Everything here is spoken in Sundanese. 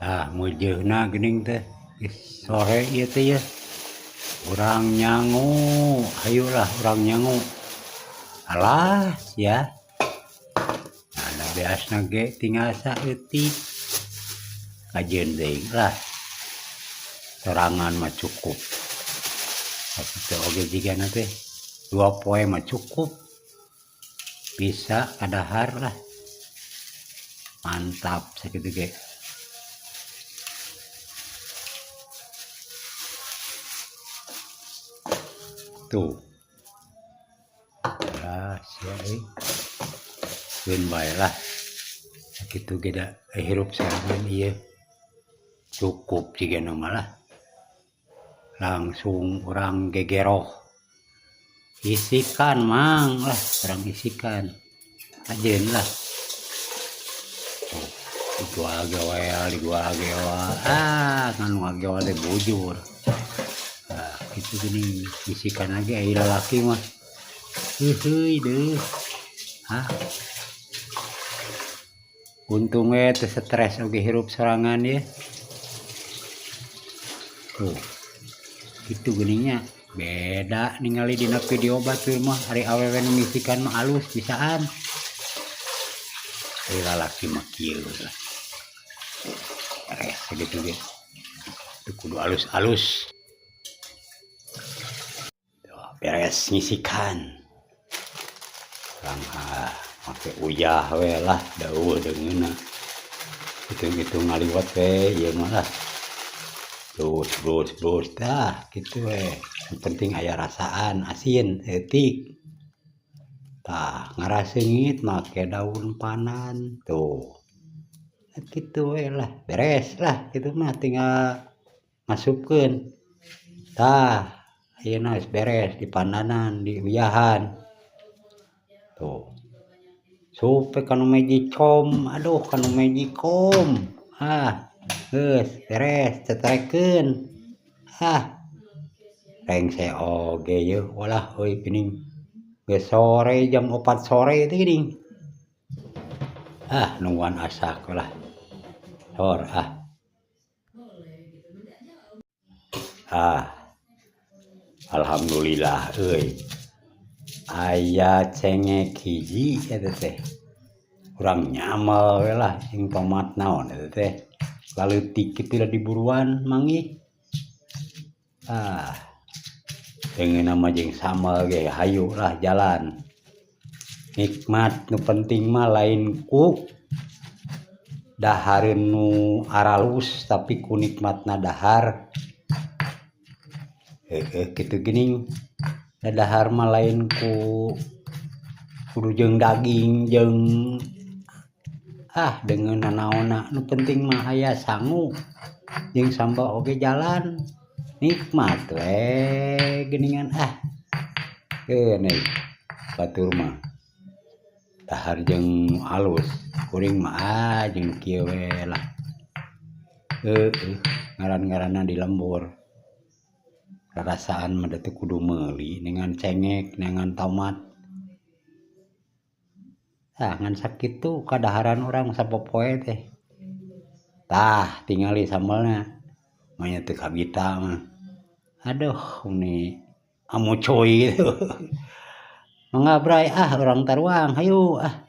Ah, meujeuna geuning teh geus sore ieu teh yeuh. Urang nyangu, hayulah urang nyangu. Alah sia. Nah, da beasna ge tinggal saeutik. Kajeun teuing lah. Sorangan mah cukup. Sakitu oge jigana teh 2 poe mah cukup. Bisa kadahar lah. Mantap sakitu ge. Tuh. Ah, sia euy. Keun bae lah. Sakitu ge da hirup sorangan ieu. Cukup jigana mah lah. Langsung urang gegeroh. Isikan mang lah, urang isikan. Ajeun lah. Tuh, digual-gewel, digual-gewel. Ah, ngan ngagewel teh bujur. Nah, kitu geuning isikan lagi ai lalaki mah. Heuheuy deuh. Ah. Untung we teu stres oge hirup sorangan ye. Tuh. Kitu geuning nya. Beda ningali dina video batur mah ari awewe nu ngisikan mah alus bisaan. Ari lalaki mah kieu lah. Beres sakitu ge. Teu kudu alus-alus. Tuh, beres ngisikan. Urang make uyah we lah dauh deungeunna. Hitung-hitung ngaliwet we ieu mah lah. Terus terus terus dah kitu we. Yang penting aya rasaan asin eutik. Tah ngaraseungit make daun pandan tuh. Kitu we lah beres lah kitu mah tinggal ngasupkeun. Tah ayeuna geus beres di pandanan di uyahan. Tuh. Supe kanu magicom, aduh kanu magicom. Ah, geus beres cetrekeun. Ah. Rengse oge yeuh walah euy geuning. Geus sore jam 4 sore teh geuning. Ah, nungguan asak lah. Sor ah. Ah. Alhamdulillah euy. Aya cengek hiji eta teh. Urang nyamel we lah jeung tomat naon eta teh. Laleutik kitu lah diburuan manggih. Ah. Deungeunna mah jeung sambel ge hayu lah jalan. Nikmat nu penting mah lain ku dahareun nu aralus tapi ku nikmatna dahar. Heueuh kitu geuning. Dahar mah lain ku kudu jeung daging jeung ah deungeunna naonna nu penting mah aya sangu jeung sambal oge jalan. Nikmat we geuningan ah. Keun euy batur mah. Dahar jeung alus kuring mah ah jeung kieu we lah. Heueuh ngaran-ngaranna di lembur. Rarasaan mah teu kudu meuli dengan cengek dengan tomat. Tah ngan sakitu kadaharan urang sapopoe teh. Tah tingali sambelna. Manya teu kabita mah. Aduh ini amucuy gitu. Mangga bray ah urang taruang hayu ah.